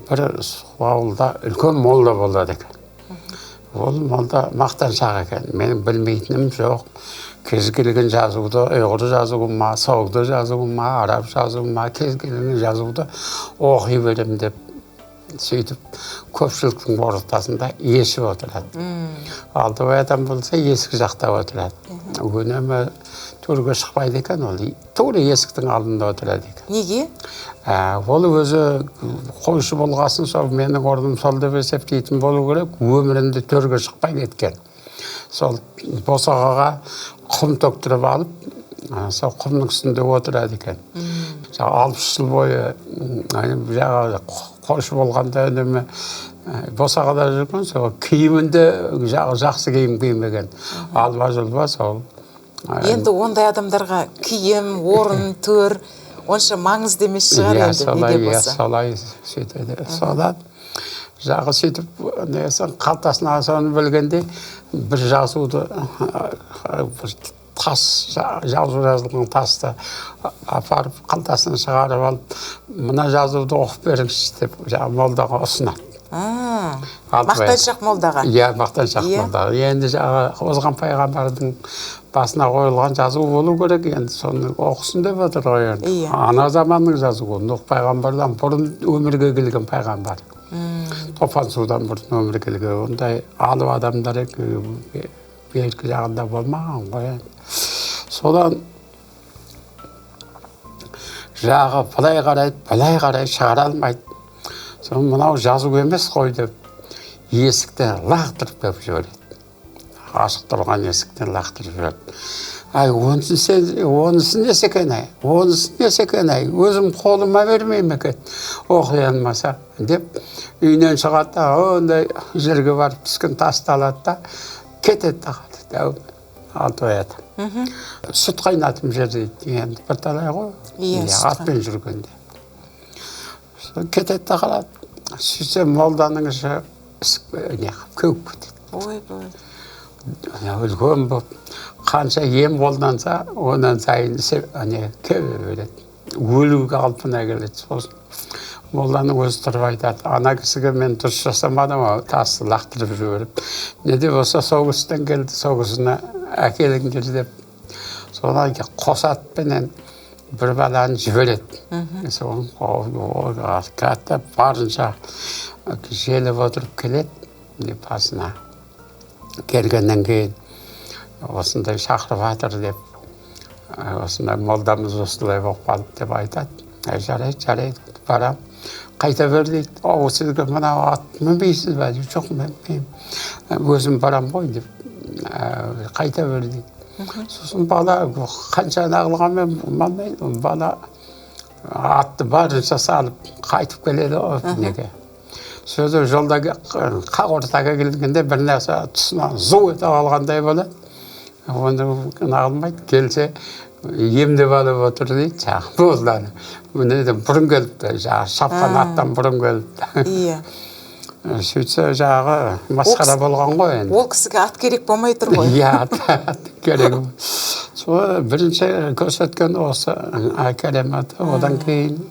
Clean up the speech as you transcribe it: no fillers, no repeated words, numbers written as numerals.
Бір ауылда үлкен молда болады екен. Ол молда мақтаншақ екен. Менің білмейтінім жоқ. Кез келген жазуды, ұйғыр жазуы ма, сауды жазуы ма, араб жазуы ма, кез келген жазуды оқи беремін деп, сөйтіп көпшіліктің ортасында есіп отырады. Алтыбай атам болса, есік жақта отырады. Үнемі төрге шықпайды екен, ол тура есіктің алдында отырады екен. Неге? Ол өзі қойшы болғасын, сол менің орным сол деп есептейтін болу керек, өмірінде төрге шықпай кеткен. Сол босағаға құм төктіріп алып, сол құмның үстінде отырады екен. Жаңағы 60 жыл бойы жаңағы қойшы болғанда үнемі босағада жүрген, сол киімінде жағы жақсы киім кимеген. Алба жұлба сол. Енді ондай адамдарға киім, орын, төр онша маңызды емес шығар Иә, енді, не солай, де иә, болса. Солай сөйтеді. Содан жағы сөйтіп несі қалтасына соны білгенде бір жазуды, бір тас, жазу жазылған тасты апарып, қалтасынан шығарып алып, мына жазуды оқып беріңізші деп жаңағы молдаға ұсынады. Алтыбай. Мақтаншақ молдаға. Иә, мақтаншақ молдаға. Енді жаңағы озған пайғамбардың басына қойылған жазу болу керек енді, соны оқысын деп отыр ғой енді. Ана заманның жазуы, Нұх пайғамбардан бұрын өмірге келген пайғамбар, топан судан бұрын өмірге келген. Ондай алып адамдар бергі жағында болмаған ғой енді. Содан жағы былай қарайды, былай қарай, шығара алмайды. Соны мынау жазу емес қой деп есіктен лақтырып келіп жібереді, ашық тұрған есіктен лақтырып жібереді. Ай, онысы сен, онысы несі екен, ай, онысы несі екен, ай, өзім қолыма бермеймін екен оқи алмаса деп үйінен шығады да, ондай жерге барып түскен тасты алады да, кетеді да қалады. Дәу Алтыбай ата сүт қайнатып жер дейді енді, бірталай ғой. Иә, Иә, сүт. Атпен жүргенде. Сол кетеді да қалады. Сөйтсе, молданың іші ісік, не кеуіп кетеді. Ойбай! Үлкен болып, қанша ем қолданса, онан сайын не кебе береді, өлу қалпына келеді. Сосын молданың өзі тұрып айтады: ана кісіге мен дұрыс жасамадым ау тасты лақтырып жіберіп, не де болса сол кісіден келді, сол кісіні әкеліңдер деп. Содан кейін қос атпенен бір баланы жібереді. Соны барынша желіп отырып келеді. Міне, басына келгеннен кейін осындай шақырып жатыр деп, осындай молдамыз осылай болып қалды деп айтады. Әй, жарайды, жарайды, барам, қайта бер дейді. О, сізге мынау ат мінбейсіз ба дейді. Жоқ, мінбеймін, өзім барам ғой деп, қайта бер дейді. Сосын бала қанша қылғанмен болмайды, бала атты барынша салып қайтып келеді ғой неге. Сөйтіп жолда қақ ортаға келгенде бір нәрсе тұсынан зу ете қалғандай болады, оны алмайды. Келсе, емдеп алып отыр дейді жаңағы молданы, неден бұрын келіпті, жаңағы шапқан аттан бұрын келіпті. Сөйтсе, жаңағы масқара болған ғой енді. Ол кісіге ат керек болмай тұр ғой. Иә, ат керек. Сол бірінші көрсеткен осы кереметі. Одан кейін